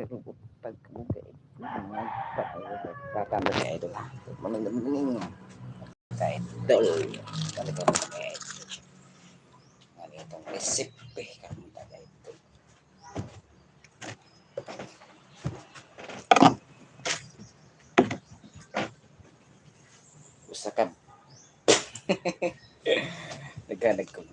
Pagkamugay. Pagpatanda sa idol. Good morning, good morning. Sa idol. Talaga mga idol. Ano itong recipe kamunta idol. Usa ka. Naghanag ko.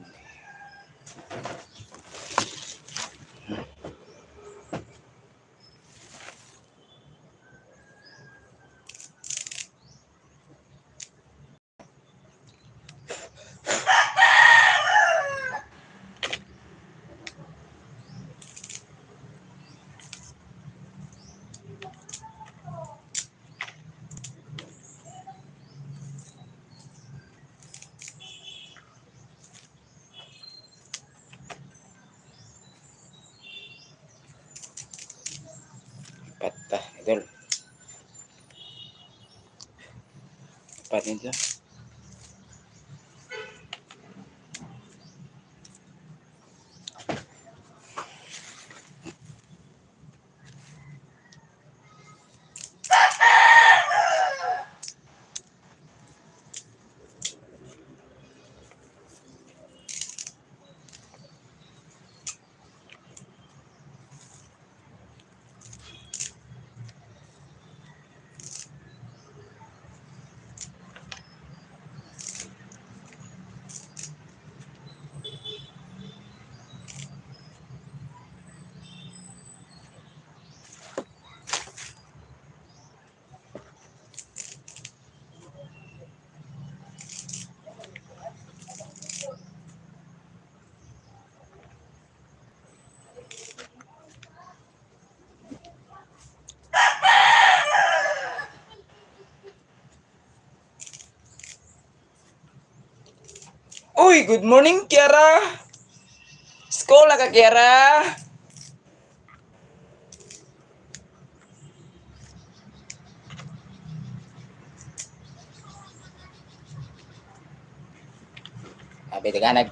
Pata, idol. Pat nito. Uy, good morning, Kiara. Sekolah ka, Kiara? Abi taganag.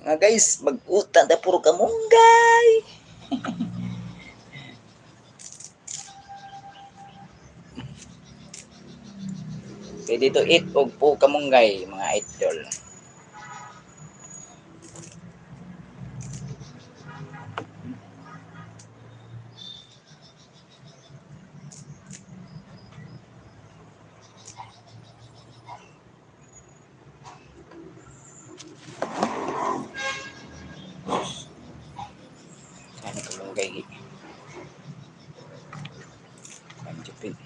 Mga guys, mag-utang ta puro kamunggay. Pwede to eat og po kamunggay, mga idol. Ano kamunggay? Panjupin.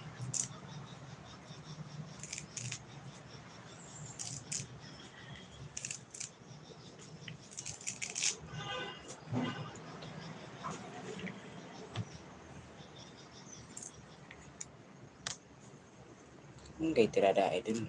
Kamunggay tirada idol.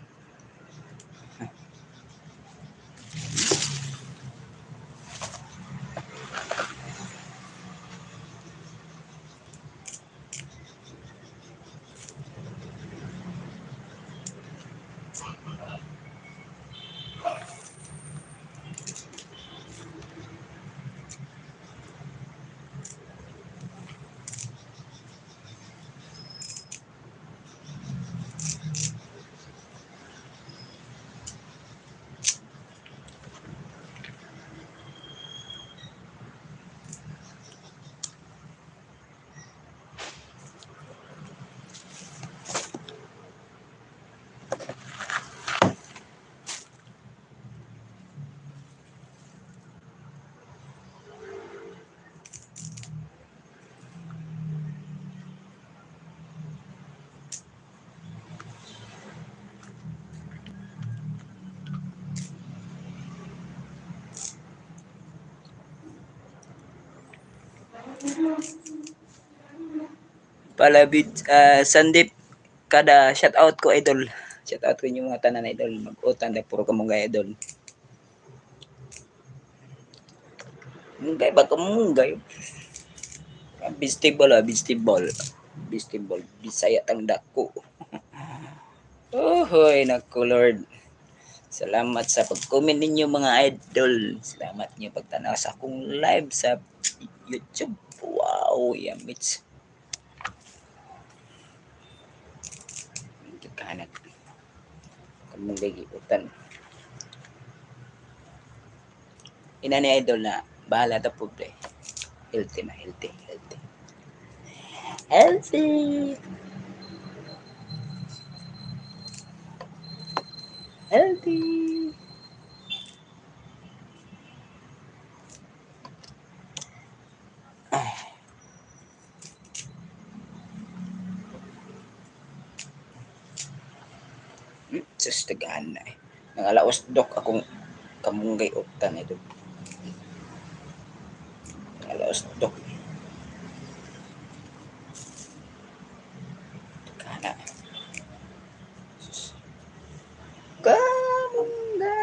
Palabid, Sandip, kada shout out ko, idol. Shout out ko yung mga tanan, idol. Mag-utang na puro kamunggay, idol. Munggay ba kamunggay? Vegetable ah, vegetable. Vegetable. Bisaya tang dako. Uhoy, naku Lord. Salamat sa pag-comment ninyo, mga idol. Salamat niyo pagtanaw sa akong live sa YouTube. Wow, yamits. Kahanat. Kamunggay giutan. Ina ni idol na bahala ta, pobre. Healthy na, healthy, healthy. Healthy! Healthy! Ah. Sus, tagaan na eh. Nangalaos dok akong kamunggay utan ito. Nangalaos dok. Tagaan na. Sus. Kamunggay!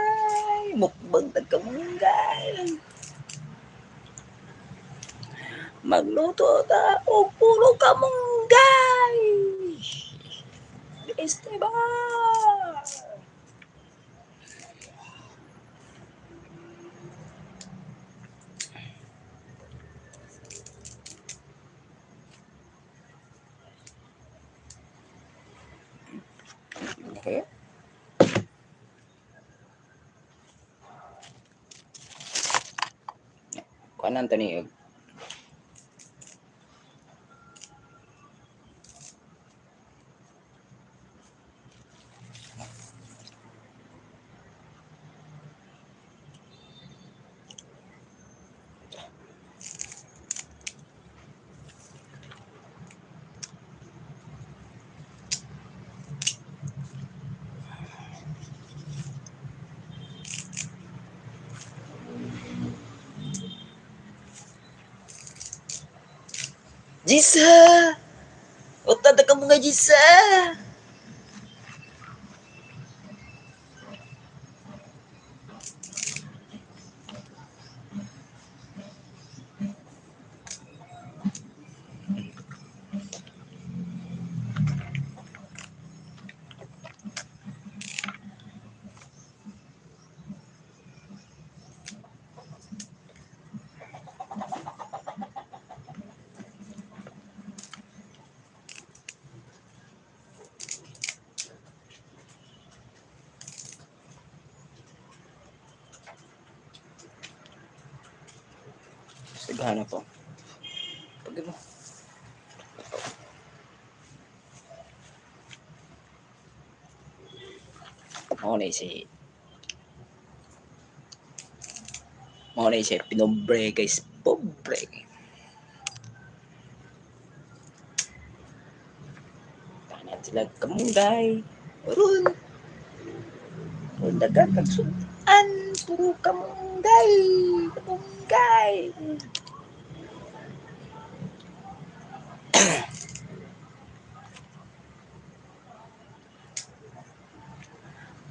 Mukbang tag kamunggay! Magluto ta og puro kamunggay! Esteban! Okay. Kuanan ta ni. Jisa! Uta ta ka mga Jisa! Sigana po. Pag mo. Mao na si pinobre, guys, pobre. Tanat sila kamunggay. Ron. Ron dagan kag sudan puro kamunggay. Kamunggay.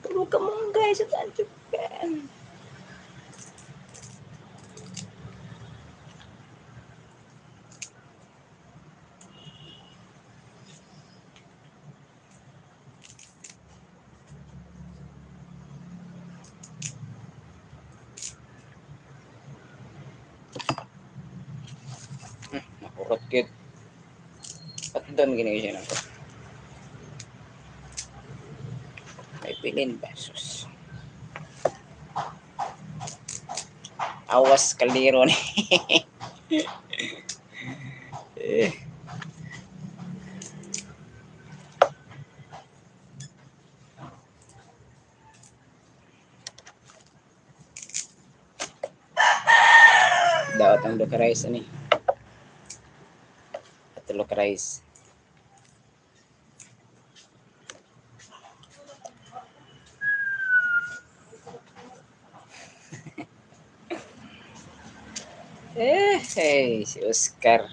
Puro kamunggay sa Tanjukan. Makurot kit. At doon gini siya nako. May pilin ba? Sus. Awas kaldero ni. Eh. Daot ang duha rice ani. Tulo ka rice. Eh, hey, si Oscar.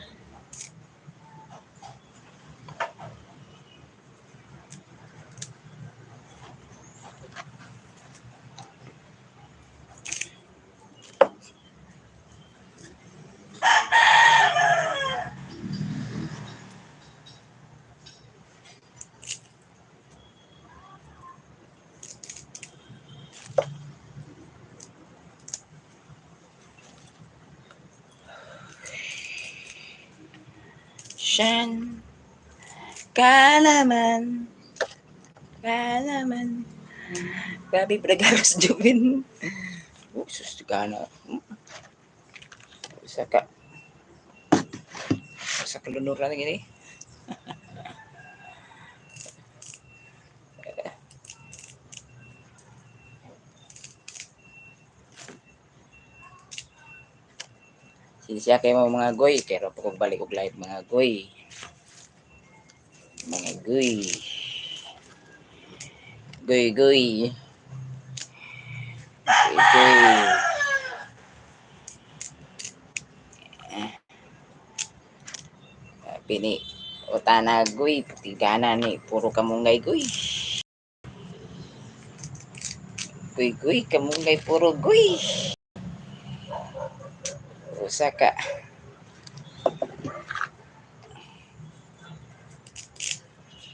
Chan. Kalaman. Kalaman. Grabe, pagaros, Jubin. Oh, sus, gana. Isa ka. Sa kalunuran gini. Sinisya kayo mga goy, pero pag balik og live mga goy. Mga goy. Goy goy. Goy goy. Pini utana goy, putigana ni puro kamunggay goy. Goy goy kamunggay puro goy. Usa ka.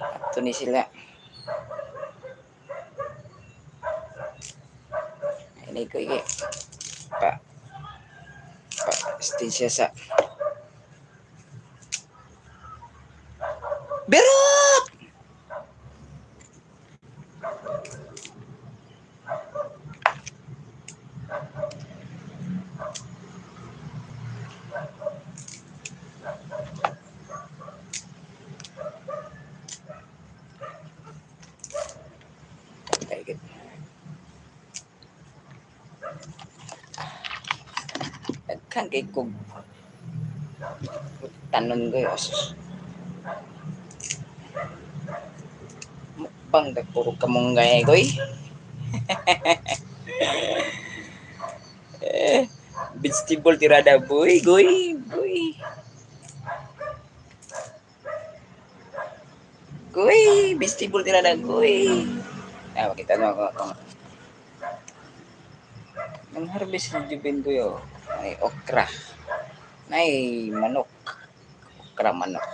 Ato ni sila. Ini ko iki. Pa pa siya sa Berot! Patay gid. Daghan kay kog tanon ko asus. Mukbang dag puro kamunggay goy. Eh, vegetable tirada boy, goy, goy. Goy, vegetable tirada goy. Ah, makita nyo ako itong nang harvest ni Jubin ko yo. Ay okra. Nay manok. Okra manok.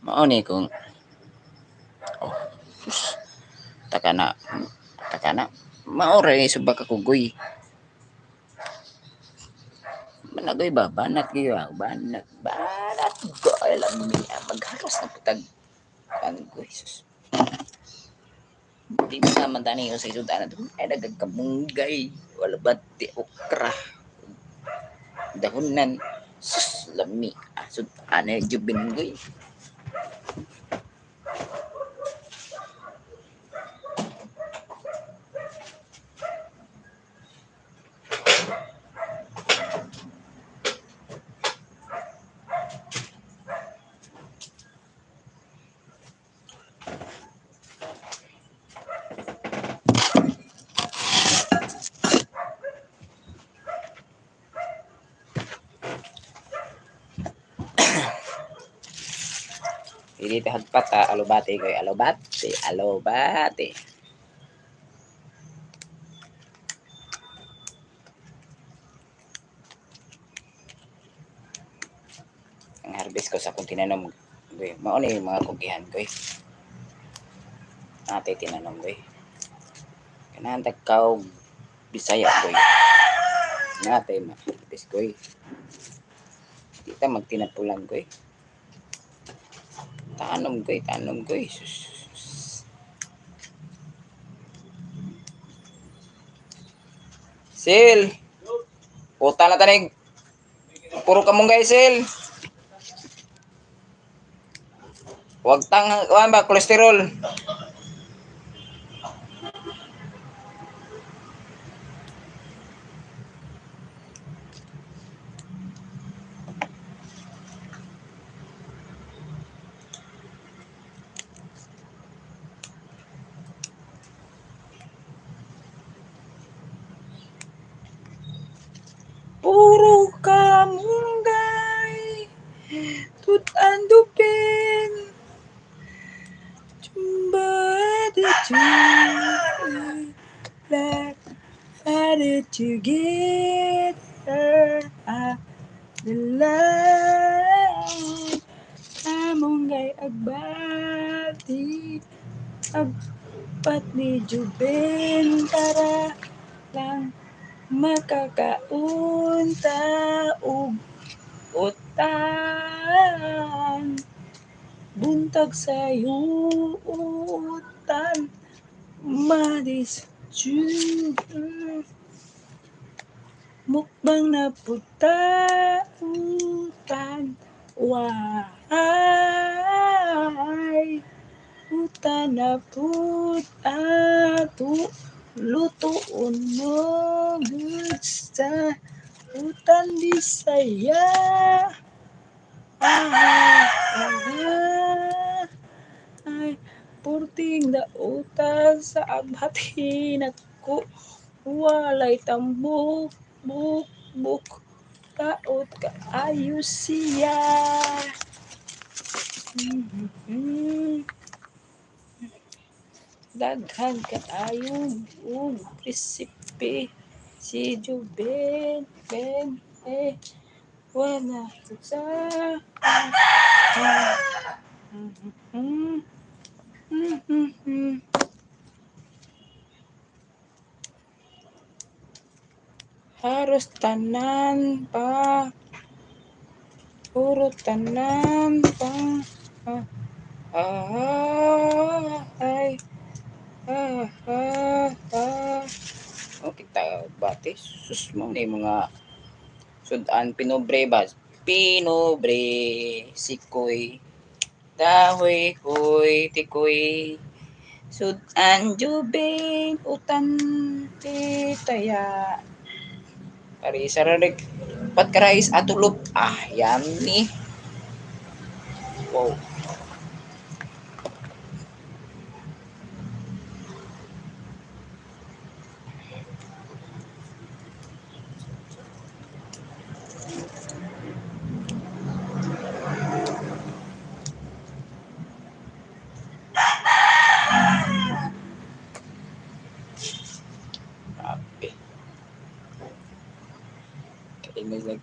Mao ni kung oh, sus. Taka na. Taka na. Mao ra ni subak ako goy. Managoy ba banat gyud ah. Banat banat goy lami magharos na putag kan goy sus. Di ba naman tani yung sa isudan na ay nagkamunggay wala ba ti okra dahonan sus lami sud ana jubin goy. Hindi hagpat ha, alobate koy, alobate, alobate. Ang harvest ko sa akong tinanom goy. Mao ni mga kugihan goy. Ate tinanom goy. Kanahan tagkaw Bisaya goy. Nate ma-harvest goy. Di ta magtinapulan goy. Tanom goy, tanom goy. Sus. Sil. Puta na tanig. Puro kamunggay, Sil. Wag tang kuan ba kolesterol. Puro kamunggay. Tut-andupin. Black had to get her out the line. Kamunggay agbati. Agpat ni Juben para lang Makakaunta og utan, buntag sa yutan, madis mukbang na puta utan, why utan na puta tu lutoon mo gud sa utan Bisaya. Ah, ah, ay, purting dautan sa abhatin ako, walay tambok, buk, buk, taot kaayo siya. Daghan kaayo og resipe si Juben, Ben, eh, wala sa ah, Haros tanan pa, puro tanan pa, ah, ah, ay, ah, ah, ah. Okay, ta bate sus mo ni mga sudan pinobre ba, pinobre sikoy dahoy koy tikoy sudan juben utan titaya pari sararik pat karais atulop, ah, yummy, wow. Grabe. Kaingay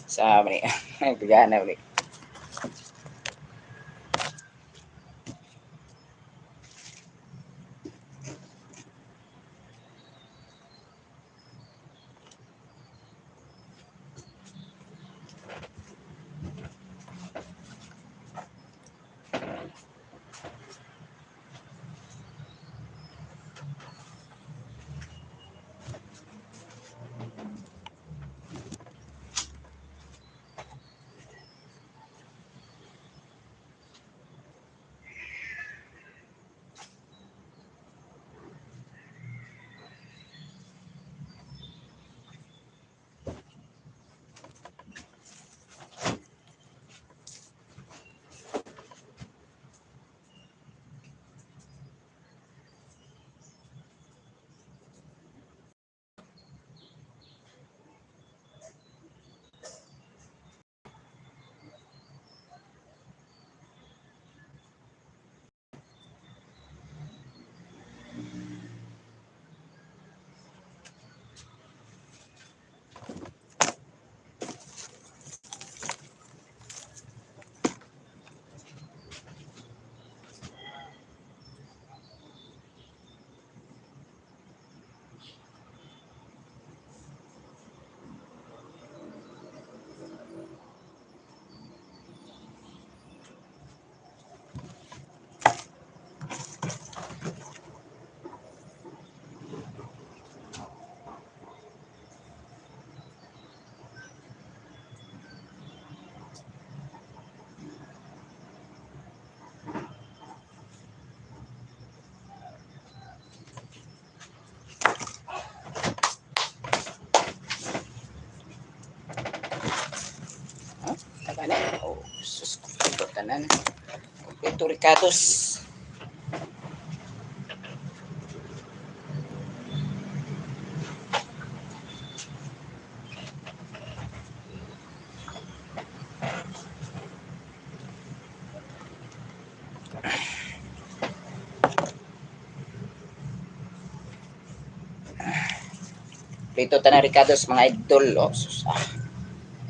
sa mani. Gana ulit. Oh, sus, kompleto tanan. Kompleto Ricardos. Kompleto tanan Ricardos mga idol. Oh, sus, ah.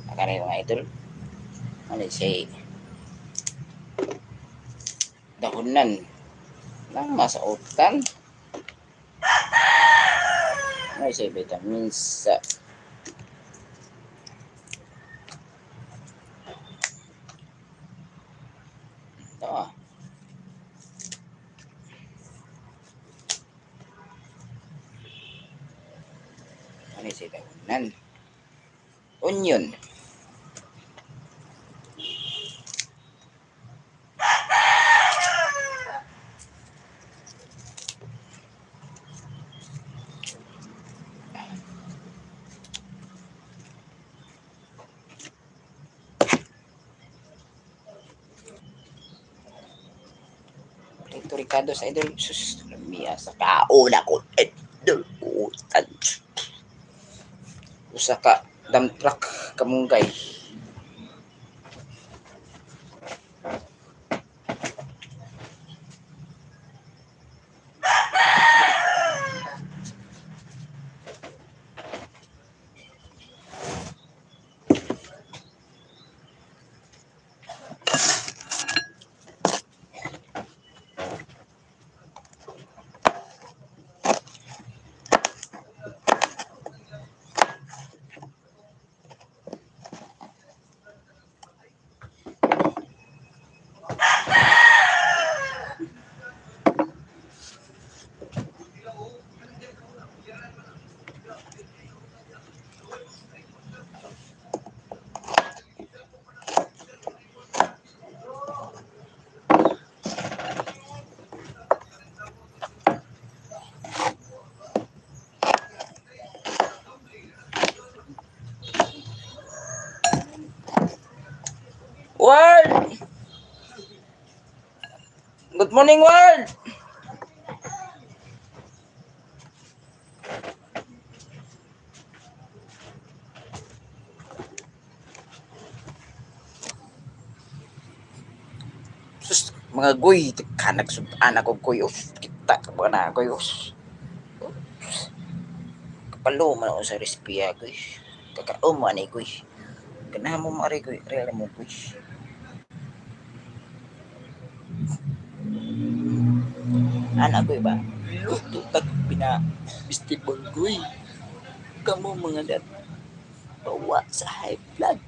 Nakara mga idol. Ano siya dahunan lang masautan. Ano siya vitamins. Ito ah. Ano siya dahonan? Onion. Prito Ricardo sa idol. Sus, lamia sa kauna ko. Idol, utan. Usa ka dump truck kamunggay. World! Good morning, world! Sus, mga goy, kanag anak ko goy, us, kita ka ba na goy, us. Kapalo man ako sa resipiya, goy. Kakaon mo ani goy. Ganahan mo maari goy, real mo goy. Ana goy ba? Luto tag pina festival goy. Kamo mga dat bawa sa high blood.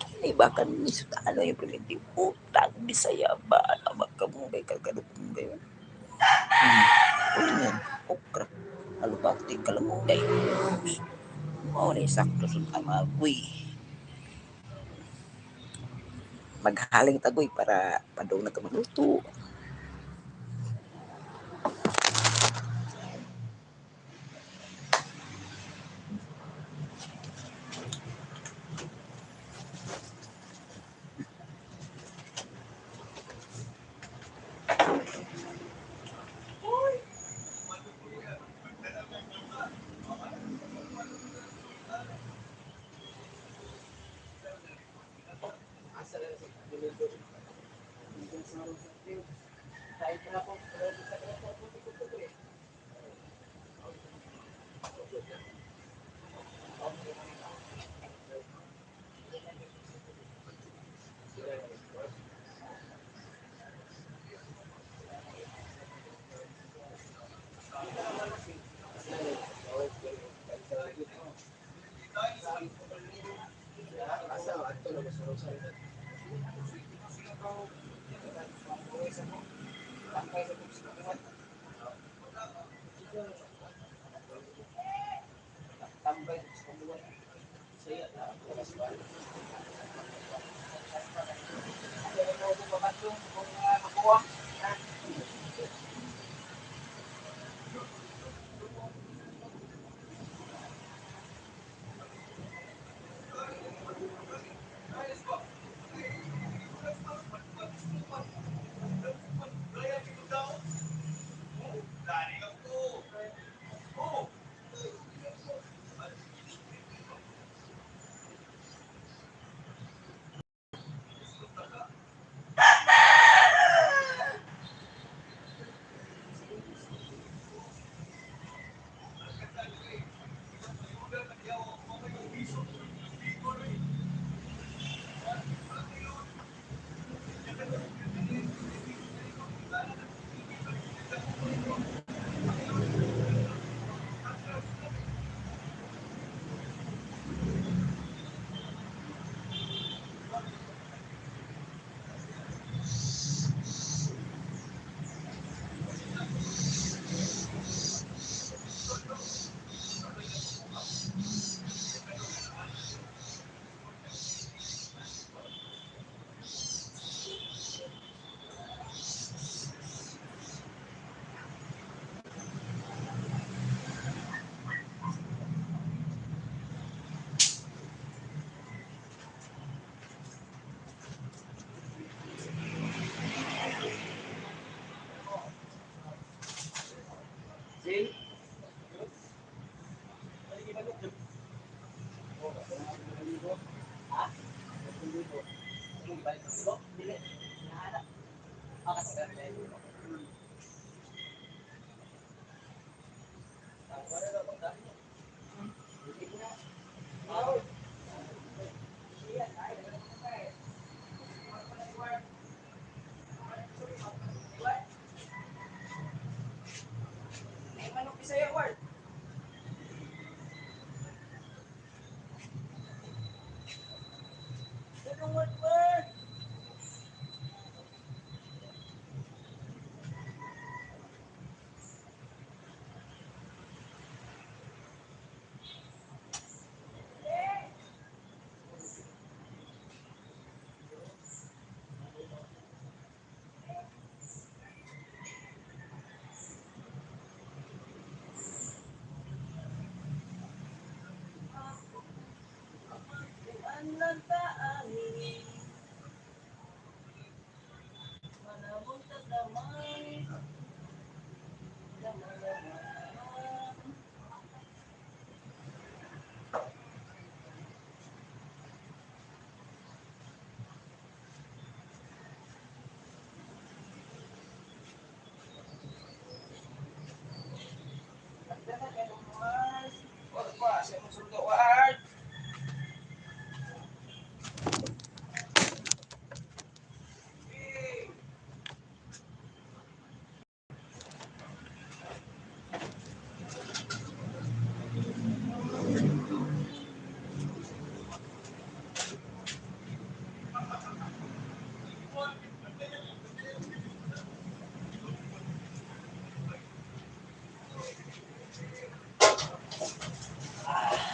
Kini ba kami ano yung primitibo utang Bisaya ba ano ba kamunggay kagadumunggay. Onion, okra, alubati, kalamunggay. Mao ni sakto sa mga goy. Maghaling tagoy para padung na ka magluto.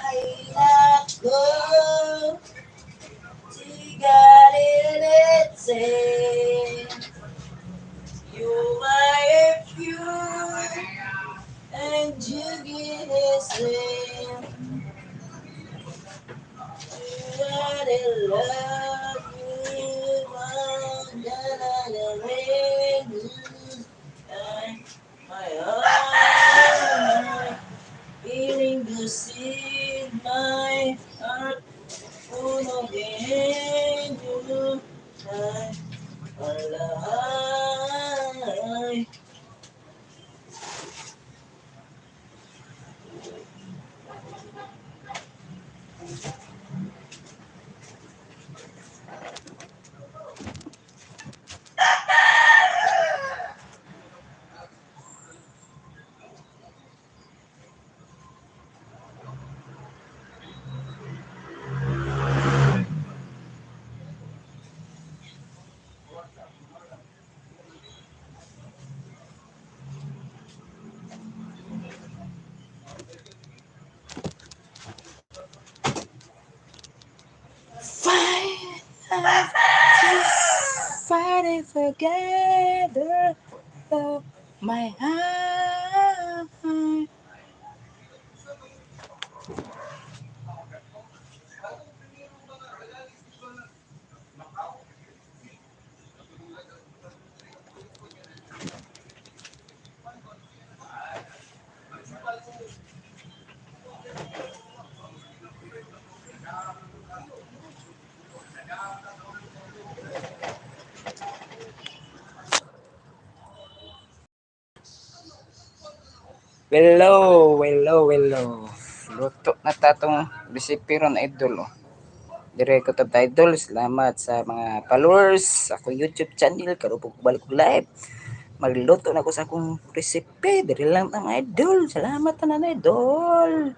Ay nako, sigariletse. You my fuel and you give the same. I love you, my heart, feeling the seed, my heart, full of you, I alive. Fight, fighting together, though my heart. Hello, hello, hello. Luto na ta tong recipe ron, idol. Oh. Dire ko tab idol. Salamat sa mga followers sa akong YouTube channel. Karon ko balik og live. Magluto na ko sa akong recipe. Dire lang ta, mga idol. Salamat tanan, idol.